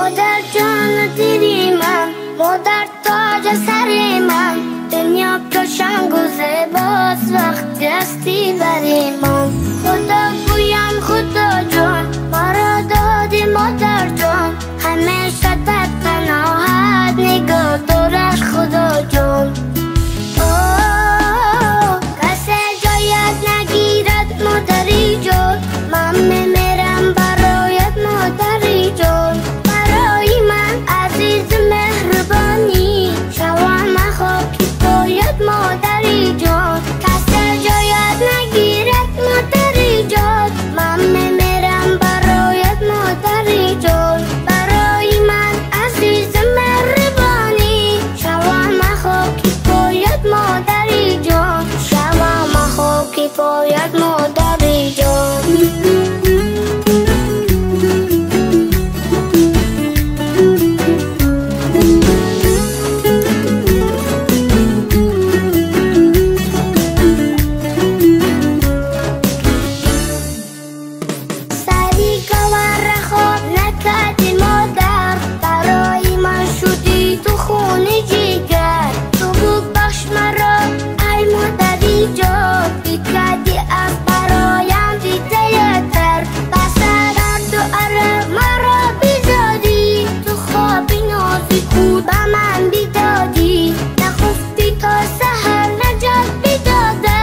Модар ҷон дили ман, модар тоҷ сари ман, дунё кашанг ва зебост вақти ҳастӣ бари ман. Худо гӯям Худо ҷон, маро додӣ модар ҷон, ҳамеша дар паноҳат нигоҳ дорад Худо ҷон. Касе ҷоят нагирад модари ҷон, ман мемирам бароят модари ҷон. Барои ман азиз меҳрубонӣ, шавам хоки поят модари ҷон. Касе ҷоят нагирад модари ҷон, ман мемирам бароят модари ҷон. Барои ман азиз меҳрубонӣ, шавам хоки поят модари ҷон. Шавам хоки поят модари ҷон. Сари гавара хоб накарди модар, барои ман шудӣ ту хуни ҷигар. Ту бубахш маро ай модари ҷон, бикардӣ аз бароям дидаятар. Ба сардарду арақ маро бидодӣ, ту хоби нози худ ба ман бидодӣ. Нахуфтӣ то саҳар наҷот бидода,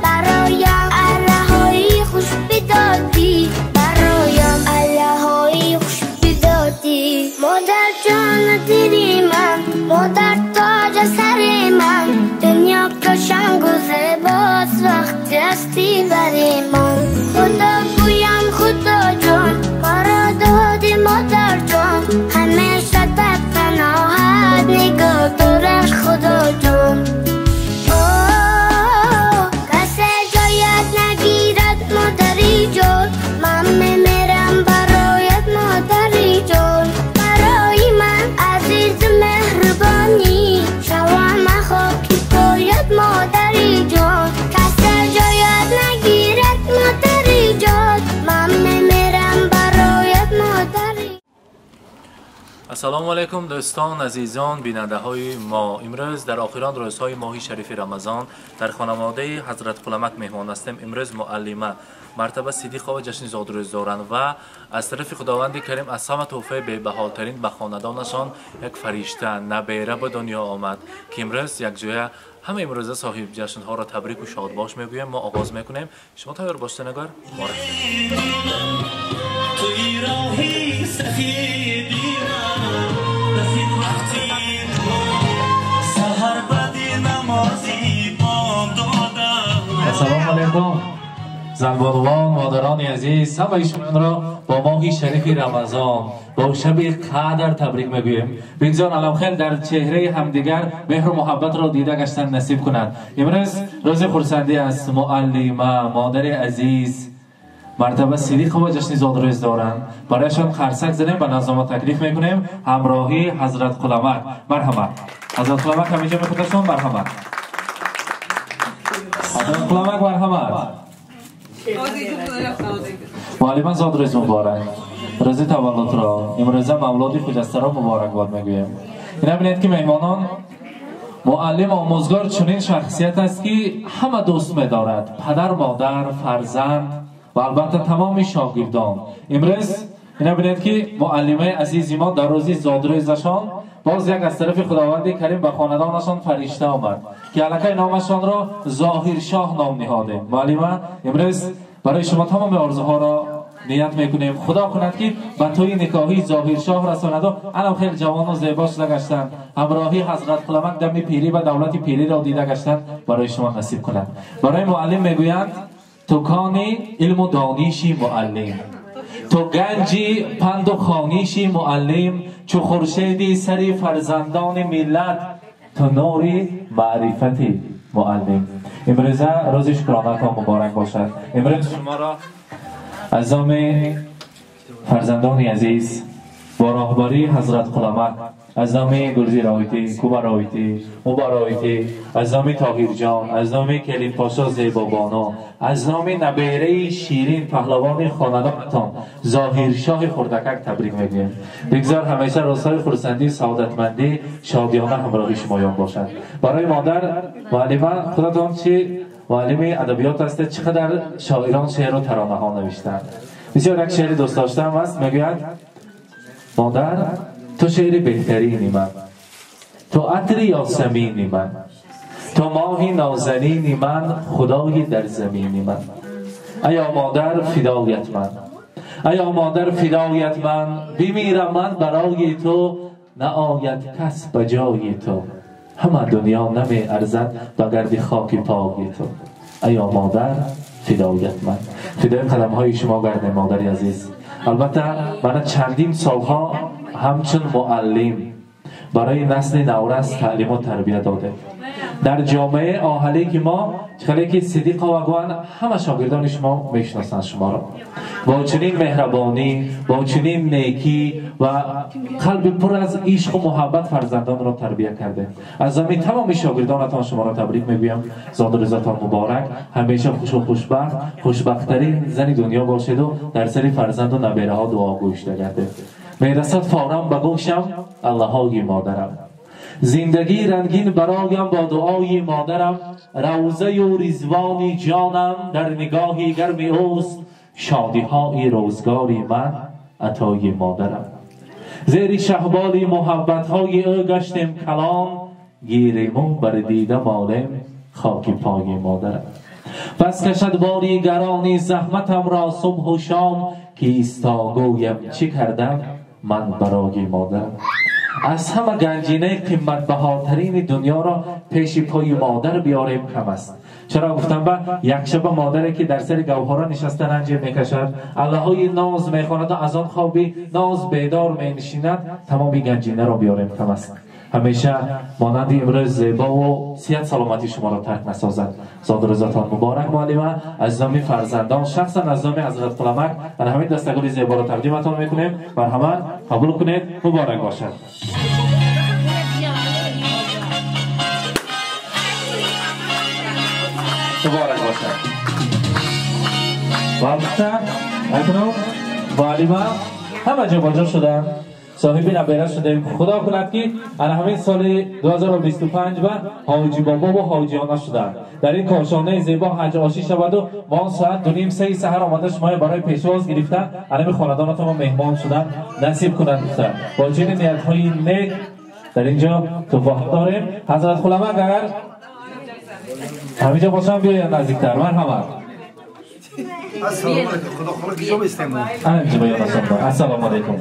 бароям аллаҳои хуш бидодӣ. Бароям аллаҳои хуш бидодӣ. Модар ҷон дили ман, модар тоҷ сари ман, дунё кашанг ва зебост вақти ҳастӣ бари ман. Худо гӯям Худо ҷон, маро додӣ модар ҷон, ҳамеша дар паноҳат нигоҳ дорад Худо ҷон. Касе ҷоят нагирад модари ҷон, ман мемирам бароят модари ҷон. Барои ман азиз меҳрубонӣ, шавам хоки поят модари ҷон. Касе ҷоят нагирад модари ҷон, ман мемирам бароят модари. Ассалому алайкум дӯстон, азизон, бинандаҳои мо. Имрӯз дар охирон рӯзҳои моҳи шарифи Рамазон дар хонаводаи Ҳазрат Қуламак меҳмон ҳастем. Имрӯз муаллима Мартаба Сидиқова ҷашни зодрӯз доранд ва аз тарафи Худованди Карим аз ҳама тӯҳфаи бебаҳотарин ба хонадонашон як фаришта набера ба дунё омад, ки имрӯз якҷоя ҳама имрӯза соҳиби ҷашнҳоро табрику шодбош мегӯем. Мо оғоз мекунем. Шумо тайёр бошед, нагар мо рафтем. توی راهی سفیدی من رسید وقتی سهر بدی نمازی بام دادم. Ассалому алайкум занбонувон, модарони азиз, ҳамаи шуморо бо моҳи шарифи Рамазон, бо шаби қадр табрик мегӯем. Бигзор Аллоҳ дар чеҳраи ҳамдигар меҳру муҳаббатро дида гаштан насиб кунад. Имрӯз рӯзи хурсандӣ аст. Муаллима, модари азиз Мартаба Сидиқова ҷашни зодрӯз доранд. Барояшон қарсак занем, ба назома таклиф мекунем. Ҳамроҳии Ҳазрат Қуламак. Марҳамат. Ҳазрат Қуламак ҳаминҷо мехудашон, марҳамат. Ҳазрат Қуламак, марҳамат. Муаллима зодрӯз муборак. Рӯзи таваллудро, имрӯза мавлуди хуҷастаро муборакбод мегӯем. Ина бинед ки меҳмонон, муаллим омӯзгор чунин шахсият аст ки ҳама дӯст медорад. Падар, модар, фарзанд ва албатта тамоми шогирдон. Имрӯз ина бинед ки муаллимаи азизи мо дар рӯзи зодрӯзашон боз як аз тарафи Худованди Карим ба хонадонашон фаришта омад, ки аллакай номашонро Зоҳиршоҳ ном ниҳодем. Муаллима, имрӯз барои шумо тамоми орзуҳоро ният мекунем. Худо кунад ки ба тӯи никоҳи Зоҳиршоҳ расонаду анам хеле ҷавону зебо шуда гаштанд. Ҳамроҳи Ҳазрат Қуламак дами пирӣ ва давлати пириро дида гаштанд, барои шумо насиб кунад. Барои муаллим мегӯянд: ту кони илму дониши муаллим, ту ганҷи панду хониши муаллим, чу хуршеди сари фарзандони миллат, ту нури маърифати муаллим. Имрӯза рӯзи шукронатон муборак бошад. Имрӯз шуморо азоми фарзандони азиз бо роҳбарии Ҳазрат Қуламак از نام گلزی راویتی، کوبا راویتی، موبا راویتی، از نام طاهر جان، از نام کلیم پاشا زیبا بانو، از نام نبیره شیرین پهلوان خاندانتان ظاهر شاه خردکک تبریک میگوییم. بگذار همیشه روزهای خرسندی، سعادتمندی، شادیانه همراهی شمایان باشد. برای مادر معلمه خودتان چی معلم ادبیات هستید، چقدر شاعران شعر و ترانه ها نوشتند. بسیار یک شعر دوست داشتم است، میگوید مادر تو شعر بهترینی من، تو عطر یاسمینی من، تو ماهی نازنینی من، خدای در زمینی من. ایا مادر فدایت من، ایا مادر فدایت من، بمیرم من برای تو، نه آید کس به جای تو، همه دنیا نمی ارزد به گرد خاک پای تو. ایا مادر فدایت من. فدای قدم های شما گرد مادر عزیز. البته من چندین سالها همچون معلم برای نسل نورس تعلیم و تربیت داده. در جامعه آهلی که ما چخلی که صدیق و همه شاگردان شما میشناسند شما را. با چنین مهربانی، با چنین نیکی و قلب پر از عشق و محبت فرزندان را تربیت کرده. از همین تمام شاگردانتان شما را تبریک میگویم. زاد روزتان مبارک. همیشه خوش و خوشبخت، خوشبخت‌ترین زن دنیا باشید و در سر فرزند و نبیره ها دعا گوش گردید. میرسد فارم به گوشم الله‌های مادرم، زندگی رنگین برایم با دعای مادرم، روزه و رضوان جانم در نگاهی گرم اوست، شادیهای روزگاری من عطای مادرم. زیر شهبال محبتهای او گشتم کلان، گیریم بر دیده مالم خاک پای مادرم. پس کشد باری گرانی زحمتم را صبح و شام، کیستا گویم چی کردم من برای مادرم. از همه گنجینه قیمت بهاترین دنیا را پیش پای مادر بیاریم کم است. چرا گفتم با یک شب مادری که در سر گوهره نشسته رنج میکشد، الله‌های ناز میخواند و از آن خوابی ناز بیدار مینشیند، تمام گنجینه را بیاریم کم است. همیشه مانند امروز زیبا و صحت سلامتی شما را ترک نسازد. زاد روزتان مبارک معلمه. از نام فرزندان، شخصا از نام حضرت قلمک، در همین دستگل زیبا را تقدیمتان میکنیم. مرحمت قبول کنید. مبارک باشد. مبارک باشد. و البته اکنون معلمه همه جا شدن، صاحب نبیره شدیم. خدا کند که از همین سال 2025 و حاجی بابا و حاجیانه شدند. در این کاشانه زیبا حج آشی شود و ما ساعت 2:30 3 سحر آمده شما برای پیشواز گرفتن، همین خاندانتان ما مهمان شدن نصیب کنند. گفتن با چنین نیت‌های نیک در اینجا توفیق داریم. حضرت خلمه اگر همینجا باشم بیاید نزدیکتر. مرحبا. السلام علیکم. خدا خدا کجا بیستیم؟ السلام علیکم.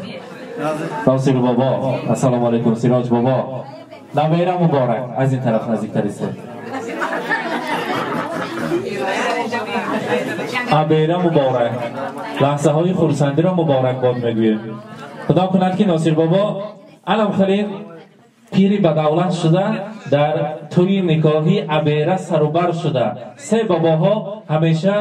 ناصر بابا، السلام علیکم. سراج بابا، نبیره مبارک. از این طرف نزدیکتر است. نبیره مبارک، لحظه های خرسندی را مبارک باد میگویم. خدا کند که ناصر بابا علم خلین پیری بدولت شده، در توی نکاهی عبیره سر و بر شده. سه باباها همیشه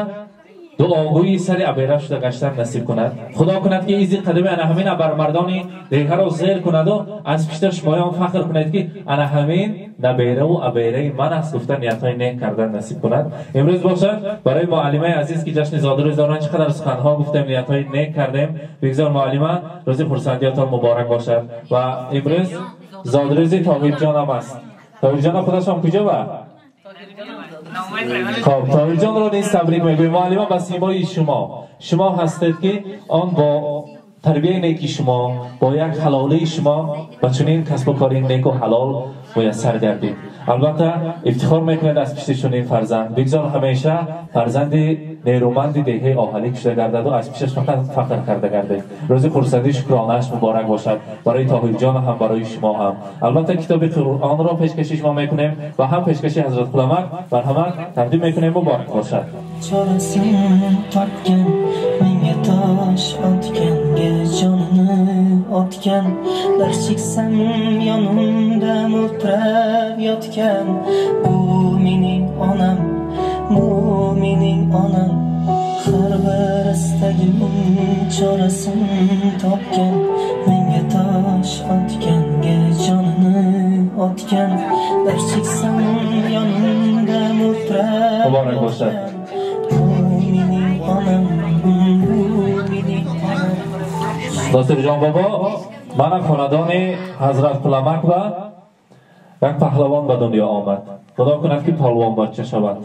دعاگویی سر عبیره شده گشتن نصیب کند. خدا کند که ایزی قدم انا همین ابرمردانی دیگه را زیر کند و از پشت شمایان فخر کند که انا همین نبیره و عبیره من است. گفتن نیت‌های نیک کردن نصیب کند. امروز باشد برای معلمه عزیز که جشن زادروز دارند چقدر سخنها گفتیم، نیت‌های نیک کردیم. بگذار معلمه روز خرسندیاتان مبارک باشد. و امروز زادروز طاهر جان هم است. طاهر جان خودش هم کجا با؟ خب طاهر جان را نیز تبریک میگویم. معلمه به سیمای شما، شما هستید که آن با تربیه نیکی شما، با یک حلاله شما و چنین کسب و کار نیک و حلال میسر گردید. البته افتخار میکنید از پشت چنین فرزند. بگذار همیشه فرزند نیرومند دیهه آهلی کشته گردد و از پیشش فقط فخر کرده گردید. روز خرسندی شکرانه‌اش مبارک باشد برای طاهر جان هم برای شما هم. البته کتاب قرآن را پیشکش شما میکنیم و هم پیشکش حضرت خلمک مرحمت تقدیم میکنیم. مبارک باشد. Bu mening onam, har bir istagimning chorasin topgan, menga tosh otganga jon yotgan, dard cheksam yonimda mutrab Muborak bo'lsin. Bu mening onam, bu mening onam. Носирҷон бобо, мана хонадони Ҳазрат Қуламак ва як паҳлавон ба дунё омад. Худо кунад ки полвон бача шавад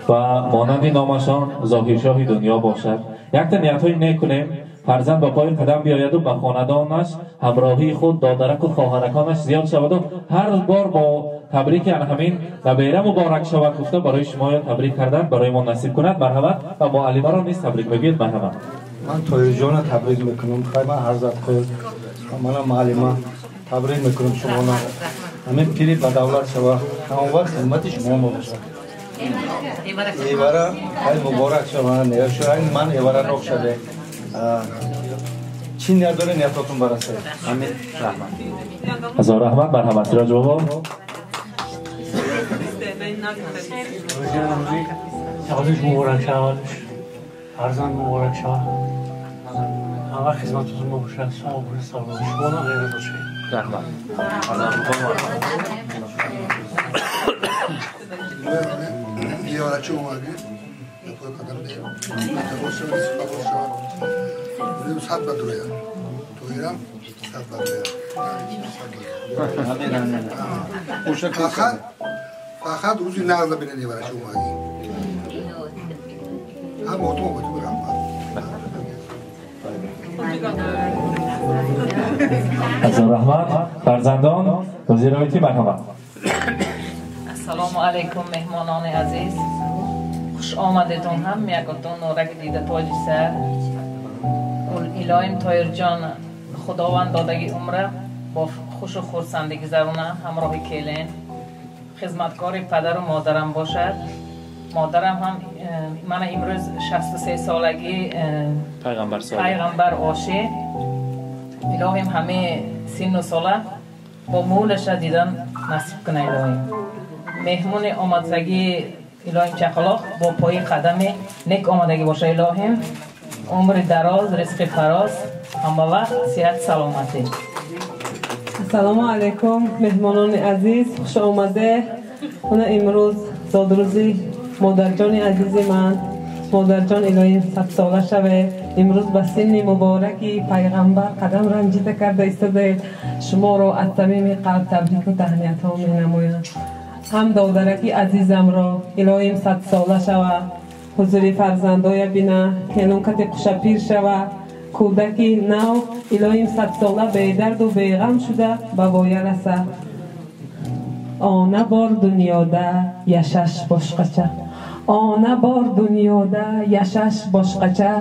ва монанди номашон зоҳиршоҳи дунё бошад. Якта ниятҳои нек кунем, фарзанд ба пои қадам биёяду ба хонадонаш ҳамроҳии худ додараку хоҳараконаш зиёд шаваду ҳар бор бо табрики ана ҳамин набера муборак шавад гуфта барои шумоё табрик кардан барои мо насиб кунад. Марҳамат, ва муаллимаро низ табрик мегӯед. Марҳамат. Ман Тоирҷонро табрик мекунам. Хай, ман Ҳазрат Қул, манам муаллима табрик мекунам шуморо. Ҳамин пири ба давлат шава, ҳамон вақт хидмати шумо бошад. Эвара хай муборак шава, ман эвара нок шаве. Чӣ ният доред, ниятотон барасад. Амин, раҳмат. Ҳазор раҳмат. Марҳамат, Сироҷ бобо. Таваллуд муборак шавад, фарзанд муборак шавад, ҳама хизмататон бошад, сог бошад, саломат шумо ғайра бошед. Раҳмат. Еварачи омадӣ, пои қадам сад ба дуроя, тоирам сад ба дуроя. Фақат рӯзи нағза бинед еварачи омадӣ. Ҳама отум омадӣ, раҳмат. Ҳазор раҳмат. Фарзандон, вазироити, марҳамат. Ассалому алайкум, меҳмонони азиз, хуш омадетон. Ҳам якотон нораки дида тоҷи сар. Илоҳим Тоирҷон худованд додаги умра бо хушу хурсандӣ гузаруна, ҳамроҳи келин, хизматкори падару модарам бошад. Модарам ҳам мана имрӯз 63 солагӣ пайғамбар оши. Илоҳим ҳамаи синну сола бо мӯлаша дидан насиб куна. Илоҳим меҳмони омадагӣ, илоҳим чақалоқ бо пои қадами нек омадагӣ боша. Илоҳим умри дароз, ризқи фароз, ҳама вақт сиҳат саломатӣ. Ассалому алайкум, меҳмонони азиз, хуш омаде. Мана имрӯз зодрӯзи модарҷони азизи ман. Модарҷон, илоҳим садсола шаве. Имрӯз ба синни мубораки пайғамбар қадам ранҷида карда истодаед. Шуморо аз самими қалб табрику таҳниятҳо менамоям. Ҳам додараки азизамро илоҳим садсола шава, ҳузури фарзандоя бина, келункати қушапир шава, кӯдаки нав илоҳим садсола бедарду беғам шуда ба воя раса. Она бор дунёда яшаш бошқача, она бор дунёда яшаш бошқача,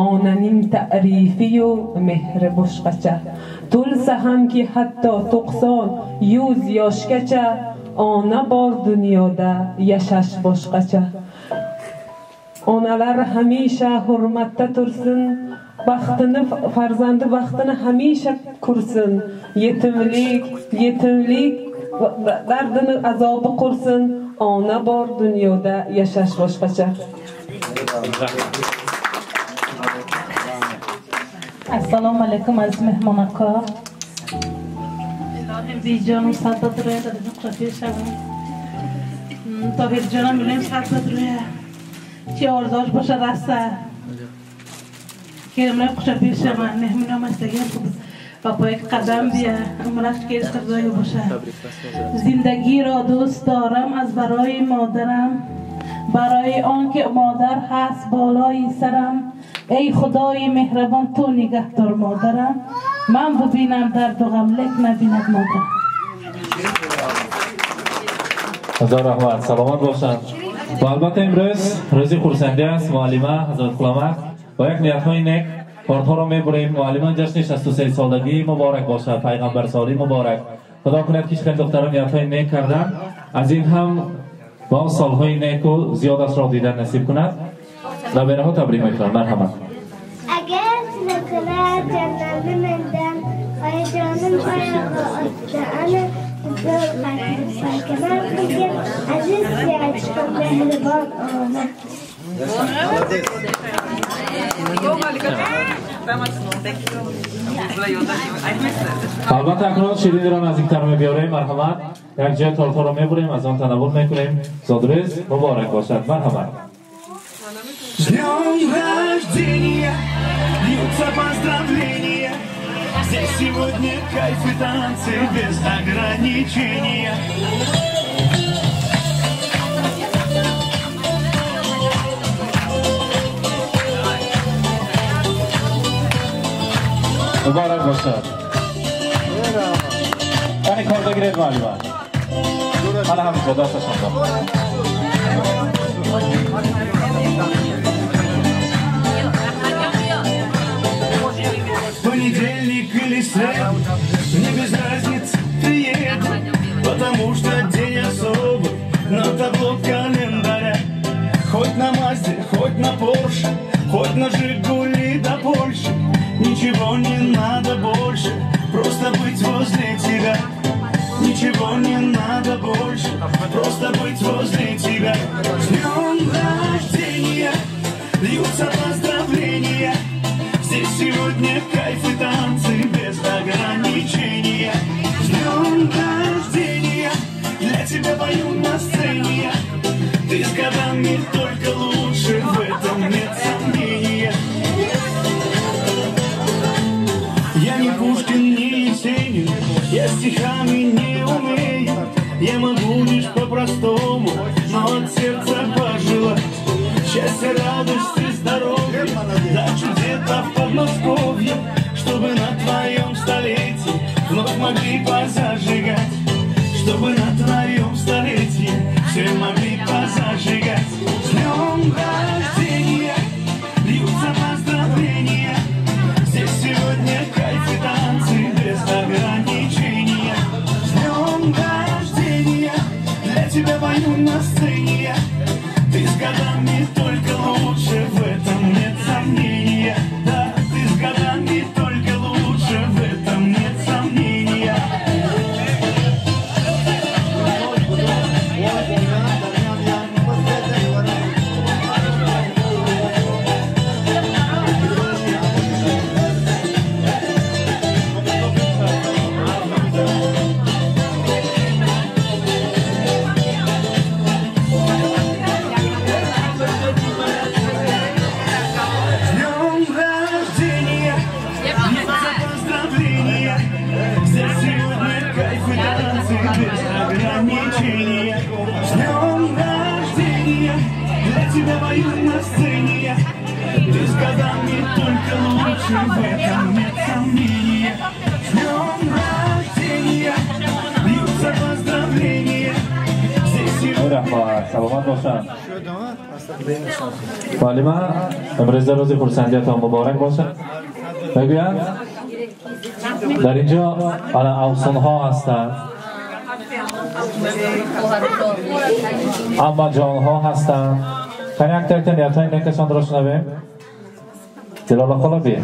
онаning ta'rifiyu mehri boshqacha. To'lsa hamki hatto 90-100 yoshgacha, ona bor dunyoda yashash boshqacha. Onalar hamisha hurmatda tursin, baxtini farzandi baxtini hamisha ko'rsin. Yetimlik dardini azobi qursin. Ona bor dunyoda yashash boshqacha. Assalomu alaykum aziz mehmon aka. Ilohim بیجانم صد بدروی دادم قفیر شوم. طاهر جانم میلیم صد بدروی چی آرزاش باشه رسه که امروز قفیر شوم. مهمونم استگیم خوب با پای قدم بیا امروز که استقبال باشه. زندگی را دوست دارم از برای مادرم، برای آنکه مادر هست بالای سرم. ای خدای مهربان تو نگهدار مادرم، من ببینم درد و غم لک نبیند مادرم. هزار رحمت، سلامت باشند. و البته امروز روزی خرسندی است. معلمه حضرت قلمک با یک نیت‌های نیک کارت‌ها را می‌بریم. معلمان جشن 63 سالگی مبارک باشد، پیغمبر سالی مبارک. خدا کند که خیلی دختران نیت‌های نیک کردن، از این هم با سال‌های نیک و زیاد است را دیدن نصیب کند. نبیره ها تبریک میکنم. مرحبا. اگر نکنه جنب مندم آیجانم آیا عزیز مهربان آمد. Албатта акнун ширинро наздиктар мебиёрем. Марҳамат, як ҷоя тортҳоро мебурем, аз он танаввул мекунем. Зодрӯз муборак бошад. Марҳамат. С днем рождения, льются поздравления. Здесь сегодня кайф и танцы без ограничения. Муборак бошад. Яъне кор бигиред муаллима. Ҳала ҳаминҷо дасташон дор. Понедельник или среда, мне без разницы, приеду, потому что день особый на табло календаря. Хоть на Мазде, хоть на Порше, хоть на Жигули до Польши, ничего не надо больше, просто быть возле тебя. Ничего не надо больше, просто быть возле тебя. С днем рождения, льются поздравления. Здесь сегодня кайф и танцы без ограничения. С днем рождения, для тебя пою на сцене. Ты с годами только лучше, в этом нет сомнения. Я не Пушкин, не Есенин, я стихами не умею. Я могу лишь по-простому, но от сердца пожелать счастья, радости, здоровья, дачу где-то в Подмосковье, чтобы на твоем столетии вновь могли позажигать, чтобы на твоем столетии все могли позажигать. С днем рождения, льются поздравления. Здесь сегодня кайф и танцы без ограничения. С днем рождения, для тебя пою на сцене. Ты с годами только лучше, в этом нет сомнения. Да, ты с годами только лучше, в этом нет сомнения. С днем рождения, для тебя пою на сцене. Ты с годами только лучше, в этом нет сомнения. С днем рождения, льются поздравления. Здесь сегодня... Саломат бошанд. Муаллима, имрӯза рӯзи хурсандиятон муборак бошад. Мегӯянд дар инҷо ана афсонҳо ҳастанд, аммаҷонҳо ҳастанд. Кани якта якта ниятҳои некашонро шунавем. Дилола хола бия.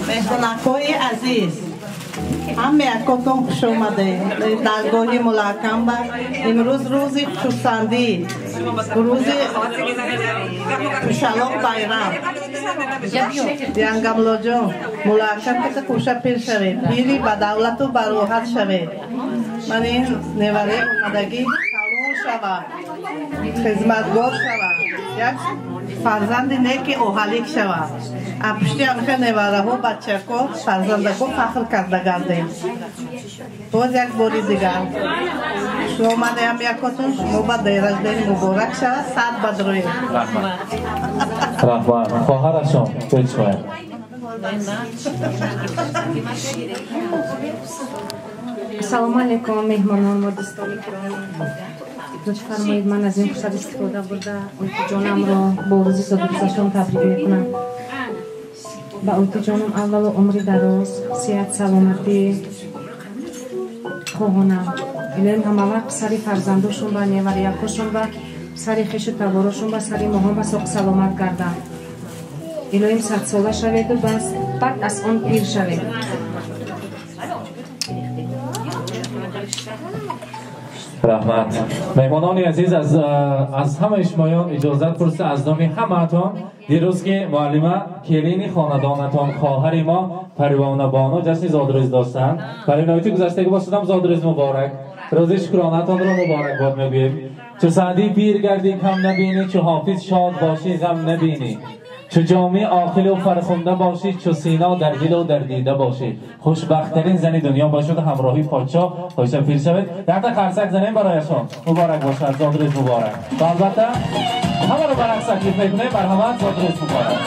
Меҳмонакҳои азиз, ҳама якотон хуш омадед даргоҳи Мулакамба. Имрӯз рӯзи хурсандӣ, рӯзи хушалоқ байрам. Янгамлоҷон, Мулакам каса кӯша пир шавед, пири ба давлату бароҳат шавед. Ман ин невараи омадагӣ калон шава, хизматгор шава, як фарзанди неки оҳалик шава. А пушти ҳамиша невараҳо, бачако, фарзандако фахр карда гардем. Боз як бори дигар шумо омадаям якотон, шумо ба дайраждани муборак шава, сад бадроед. Раҳмат. Хоҳарашон бечмояд. Ассалому алайкум, меҳмонон ва дӯстони киром. Лутф фармоед, ман аз ин фурсат истифода бурда ойтиҷонамро бо рӯзи зодрӯзашон табрик мекунам. Ба ойтиҷонам аввало умри дароз, сиҳат, саломатӣ хоҳонам. Илоҳим ҳамавақт сари фарзандошон ба невариякошон ба сари хешу таборошон ба сари моҳон ба соқ саломат гарданд. Илоҳим садсола шаведу бас баъд аз он пир шавед. Раҳмат. Меҳмонони азиз, аз ҳамаи шумоён иҷозат пурса, аз номи ҳамаатон дирӯз ки муаллима келини хонадонатон, хоҳари мо Парвона бону ҷашни зодрӯз доштанд. Парвиноити гузаштагӣ бошадам зодрӯз муборак. Рӯзи шукронатонро муборакбод мегӯем. Чу Саъдӣ пир гардӣ кам набинӣ, чу Ҳофиз шод бошӣ ғам набинӣ, чу Ҷомӣ оқилу фархунда бошӣ, чу Сино дар дилу дар дида бошӣ. Хушбахттарин зани дунё бошад, ҳамроҳи подшоҳ хоҳиша пир шавед. Якта қарсак занем барояшон. Муборак бошад, зодрӯз муборак. Ва албатта ҳамаро ба рақс таклиф мекунем. Марҳамат, зодрӯз муборак.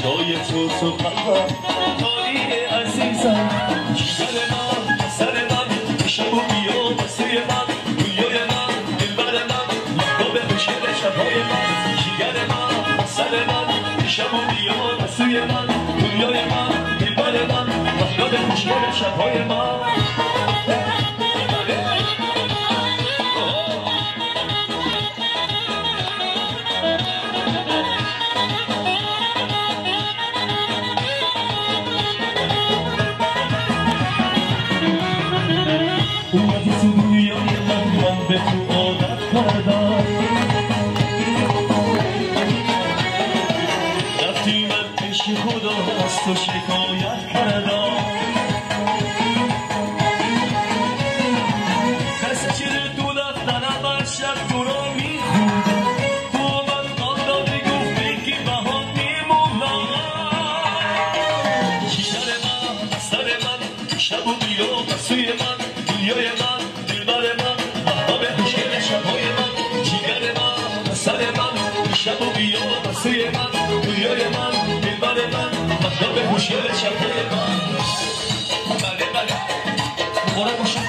جای تو تو قلبم تاریخ عزیزم. سر سر من سر من شب و بیا سوی من دنیای من دلبر من مهتاب خوشگل شبهای من جیگر من سر من شب و بیا سوی من دنیای من دلبر من مهتاب خوشگل شبهای من. اومدی تو دنیای من، من به تو عادت کردم، رفتی من پیش خدا از تو شکایت کردم، تسجیل تو دفترم هر شب تو را میخوندم، تو من قول دادی گفتی که باهات میمونم. شیشه من سر من شب و بیا سوی من دنیای من دلبر من مهتاب خوشگل شبهای من جیگر من سر من شب و بیا سوی من دنیای من دلبر من مهتاب خوشگل شبهای من. بله بله مبارک باشه.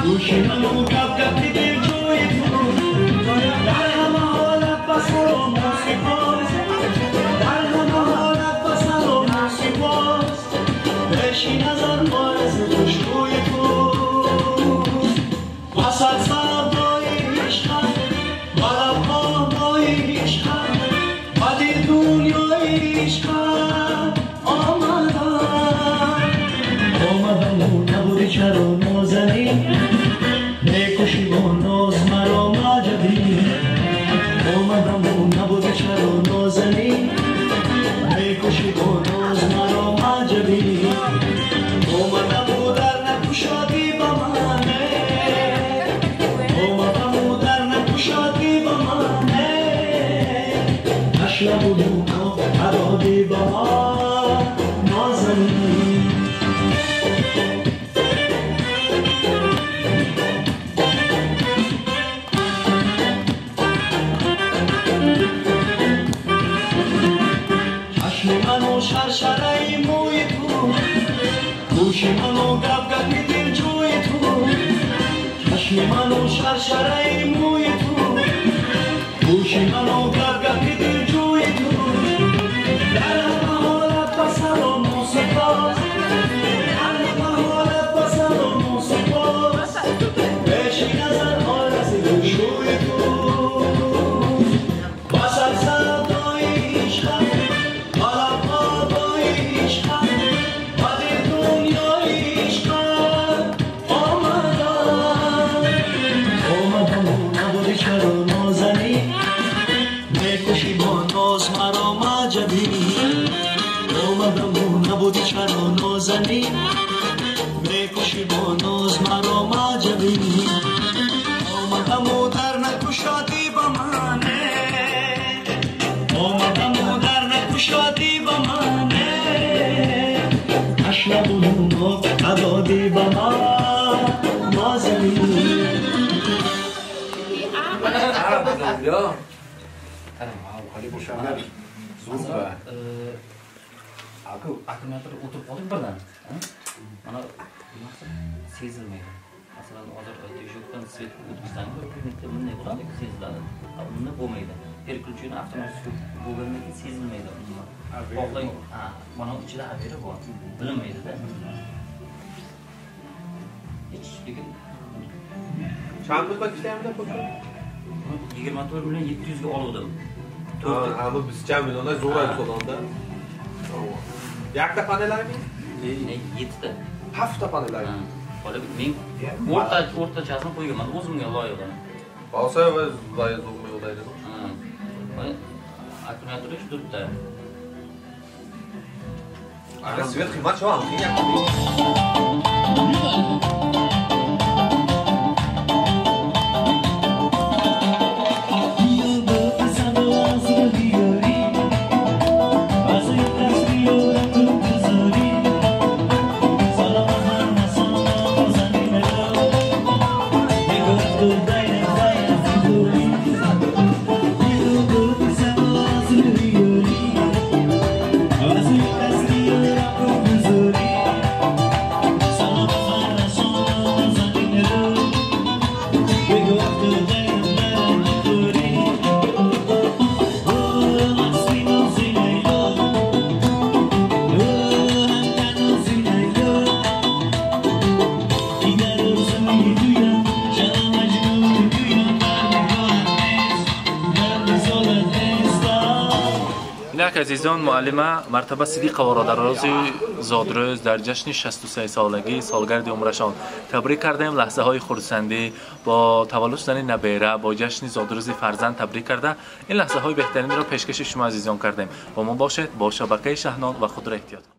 گوش منو گپ گپ دلجوی تو، در همه حالت بس بشین نظر مارز خوشبوی تو وسط صدای عشقم بلبهای عشقم بدی دنیای عشقم آمدم آمدم و نبودی چرا نازنین میکشی با ناز مرا معجبی آمدم و نبودی چرا نازنین میکشی با ناز مرا معجبی آمدم و در نکشادی با منه آمدم و در نکشادی با منه نشلب و دوکا ارادی با من نازنین چشم منو شرشره موی تو گوش منو گپ گپی دلجوی تو چشم منو شرشره موی تو گوش منو گپ گپی دلجوی تو در همه حالت با سلام و سپاس در همه حالت با سلام و سپاس بشین نظر آرزی دلجوی تو وسط صدای عشقم چرا نازنین میکشی با ناز مرا معجبی آمدم و در نکشادی با منه آمدم و در نکشادی با منه اشلب و نونا ندادی با من نازنین Akkumulyator o'tirib qoldik birdan. Mana sezilmaydi. Masalan, hozir teshikdan svet o'tkazsang, bunday bo'ladi, seziladi. Bunda bo'lmaydi. Переключение avtomatik bo'lgandan keyin sezilmaydi umuman. Xohlang, ha, mana ichida averi bor, bilinmaydi-da. Hech lekin Chand pul ishlayapti pul? 24 million 700 ga oldim. Ha, bu bizcha millionda zo'rayib so'landa. Yakta panellarmi? Ne, 7 ta. 7 ta panellar. Bola men o'rtachasini qo'yganman o'zimga loyig'ini. Bolsa va loyiq o'ylaydi. Ha. Akkumulyator 4 ta. Aka svet qimmat shu ham. Азизон, муаллима мартаба Сидиқоваро дар рӯзи зодрӯз дар ҷашни 63 солагӣ солгарди умрашон табрик кардем. Лаҳзаҳои хурсандӣ бо таваллуд шудани набера, бо ҷашни зодрӯзи фарзанд табрик карда, ин лаҳзаҳои беҳтаринро пешкаши шумо азизон кардем. Бо мо бошед, бо шабакаи Шаҳнон ва худро эҳтиёт кунед.